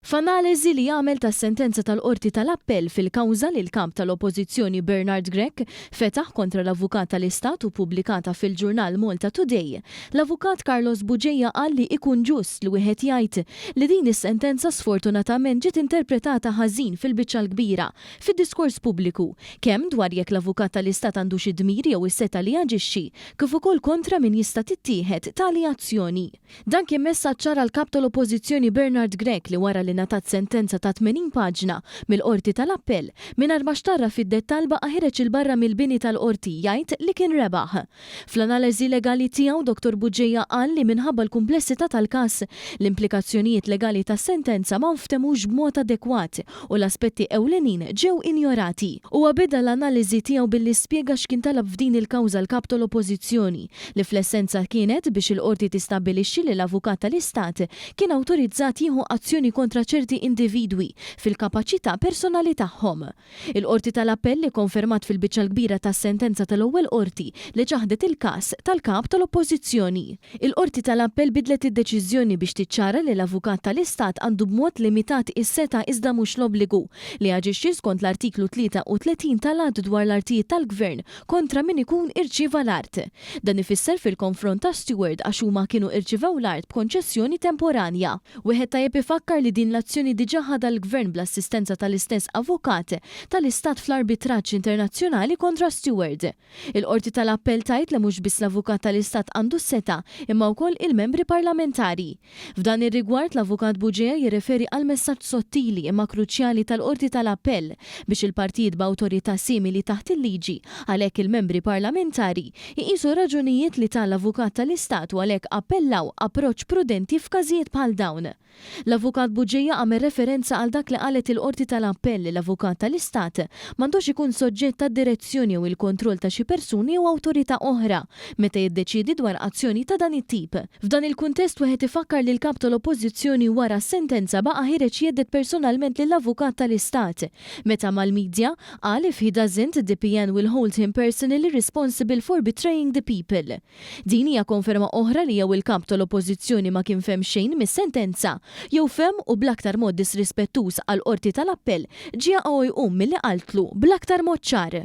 F'analiżi li għamel tas-sentenza tal-Qorti tal-Appell fil-kawża li l-Kap tal-Oppożizzjoni Bernard Grech fetaħ kontra l-Avukat tal-Istat u ppubblikata fil-ġurnal Malta Today, l-Avukat Carlos Bugeja qal li ikun ġust li wieħed jgħid li din is-sentenza sfortunatament ġiet interpretata ħażin fil-biċċa l-kbira fid-diskors pubbliku, kemm dwar jekk l-Avukat tal-Istat għandux id-dmir jew is-setgħa li jaġixxi kif ukoll kontra min jista' tittieħed tali azzjoni. Dan kien messaġġ ċar għall-Kap tal-Oppożizzjoni Bernard Grech li wara li ngħatat sentenza ta' 80 paġna mill-Qorti tal-Appell, mingħajr ma xtarra fid-dettall baqa' ħiereġ 'il barra mill-bini tal-Qorti jgħid li kien rebaħ. Fl-anależi legali tiegħu Dottor Bugeja qal li minħabba l-kumplessità tal-każ, l-implikazzjonijiet legali tas-sentenza ma nftehmux b'mod adekwat u l-aspetti ewlenin ġew injorati. Huwa beda l-analiżi tiegħu billi spjega x'kien talab f'din il-kawża l-Kap tal-Oppożizzjoni, li fl-essenza kienet biex il-Qorti tistabbilixxi li l-Avukat tal-Istat kien awtorizzat jieħu azzjoni kontra ċerti individwi fil-kapaċità personali tagħhom. Il-Qorti tal-Appell ikkonfermat fil-biċċa l-kbira tas-sentenza tal-ewwel Qorti li ċaħdet il-każ tal-Kap tal-Oppożizzjoni. Il-Qorti tal-Appell bidlet id-deċiżjoni biex tiċċara li l-Avukat tal-Istat għandu b'mod limitat is-setgħa iżda mhux l-obbligu li jaġixxi skont l-Artiklu 33 tal-Att dwar l-Artijiet tal-Gvern kontra min ikun irċieva l-art. Dan ifisser fil-konfront ta' Steward għax huma kienu irċivew l-art b'konċessjoni temporanja. Wieħed tajjeb ifakkar li din l-azzjoni diġà ħadha l-Gvern bl-assistenza tal-istess avukat tal-Istat fl-arbitraġġ internazzjonali kontra Steward. Il-Qorti tal-Appell tgħid li mhux biss l-avukat tal-Istat għandu s-setgħa imma wkoll il-membri parlamentari. F'dan ir-rigward, l-Avukat Bugeja jirreferi għal messaġġ sottili imma kruċjali tal-Qorti tal-Appell biex il-partijiet b'awtorità simili taħt il-liġi, għalhekk il-membri parlamentari, iqisu r-raġunijiet li ta l-Avukat tal-Istat u għalhekk appellaw approċċ prudenti f'każijiet bħal dawn. L-Avukat Bugeja għamel referenza għal dak li qalet il-Qorti tal-Appell li l-Avukat tal-Istat m'għandux ikun soġġett għad-direzzjoni jew il-kontroll ta' xi persuna jew awtorità oħra meta jiddeċiedi dwar azzjoni ta' dan it-tip. F'dan il-kuntest wieħed ifakkar li l-Kap tal-Oppożizzjoni wara s-sentenza baqa' ħiereġ jhedded personalment lill-Avukat tal-Istat meta mal-media qal if he doesn't, the PN will hold him personally responsible for betraying the people. Din hija konferma oħra li jew il-Kap tal-Oppożizzjoni ma kien fehem xejn mis-sentenza, jew fehem u bl-aktar mod disrispettuż għall-Qorti tal-Appell ġie jaqgħu jqum milli qaltlu bl-aktar mod ċar.